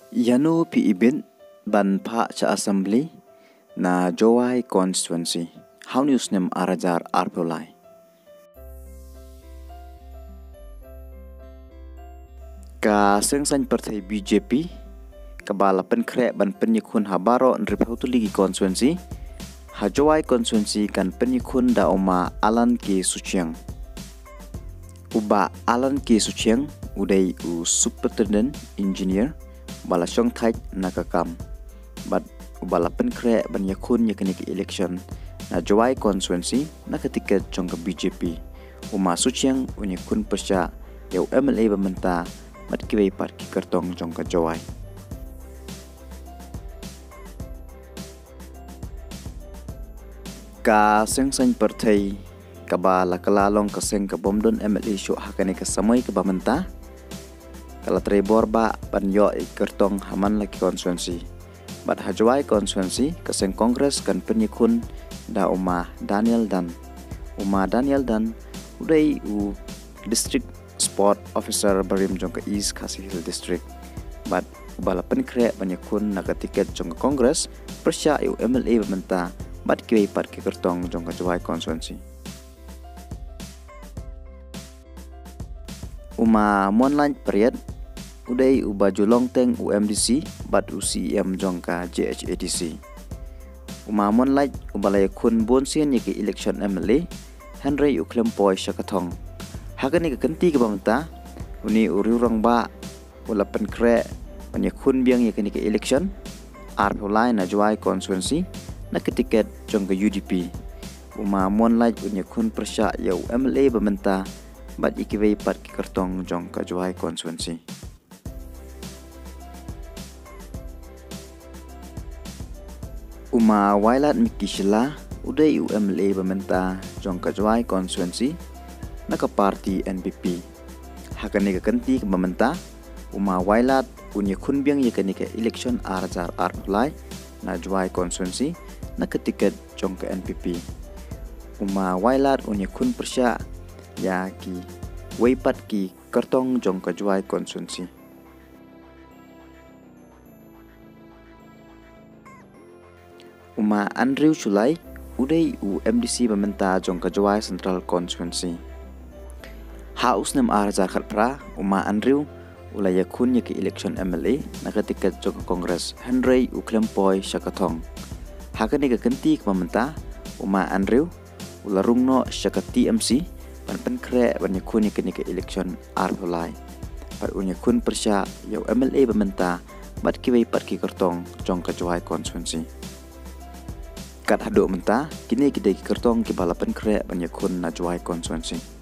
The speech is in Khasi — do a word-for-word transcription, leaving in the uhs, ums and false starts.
Ïano phi ibit ban phah sha Assembly na Jowai Constituency ha une u snem ar hajar arphew lai? Ka seng saiñ pyrthei B J P, kaba la pynkhreh ban pynïakhun ha baroh hynriewphew tylli ki constituency, ha Jowai Constituency kan pynïakhun da u ma Alan K Suchiang. U Bah Alan K Suchiang u dei u Superintendent Engineer ba la shongthait na ka kam bad uba la pynkhreh ban ïakhun ïa kane ka election na Jowai Constituency na ka tiket jong ka B J P. U ma Suchiang un ïakhun pyrshah ïa u M L A ba mynta bad kiwei pat ki kyrtong jong ka Jowai. Ka seng saiñ pyrthei, kaba la kylla long ka seng ka bym don M L A shuh ha kane ka samoi kaba mynta, ka la trei bor bah ban ïoh ïa ki kyrtong ha man la ki constituency. Bad ha Jowai Constituency, ka seng Congress kan pynïakhun da u ma Daniel Dunn. U ma Daniel Dunn u dei u District Sport Officer barim jong ka East Khasi Hills District bad uba la pynkhreh ban ïakhun na ka tiket jong ka Congress pyrshah ïa u M L A ba mynta bad kiwei pat ki kyrtong jong ka Jowai Constituency. U ma Moonlight Pariat u dei uba ju long teng u M D C bad u C E M jong ka J H A D C. U ma Moonlight uba la ïakhun bunsien ïa ka election M L A, hynrei u khlem poi sha ka thong. Ha kane ka kynti kaba mynta, une u riew rangbah u la pynkhreh ban ïakhun biang ïa kane ka election arphew lai na Jowai Constituency na ka tiket jong ka U D P. U ma Moonlight un ïakhun pyrshah ïa u M L A ba mynta bad ïa kiwei pat ki kyrtong jong ka Jowai Constituency. U ma Wailadmiki Shylla u dei u M L A ba mynta jong ka Jowai Constituency na ka party N P P. Ha kane ka kynti kaba mynta, u ma Wailad un ïakhun biang ïa kane ka election ar hajar arphew lai na Jowai Constituency na ka tiket jong ka N P P. U ma Wailad un ïakhun pyrshah ïa kiwei pat ki kyrtong jong ka Jowai Constituency. U ma Andrew Shullai u dei u M D C ba mynta jong ka Jowai Central Constituency. Ha u snem ar hajar khatphra, u ma Andrew u la ïakhun ïa ka election M L A na ka tiket jong ka Congress, hynrei u khlem poi sha ka thong. Ha kane ka kynti kaba mynta, u ma Andrew u la rung noh sha ka T M C ban pynkhreh ban ïakhun ïa kane ka election arphew lai. Bad un ïakhun pyrshah ïa u M L A ba mynta bad kiwei pat ki kyrtong jong ka Jowai Constituency. Kat haduh mynta, kine ki dei ki kyrtong kiba la pynkhreh ban ïakhun na Jowai Constituency.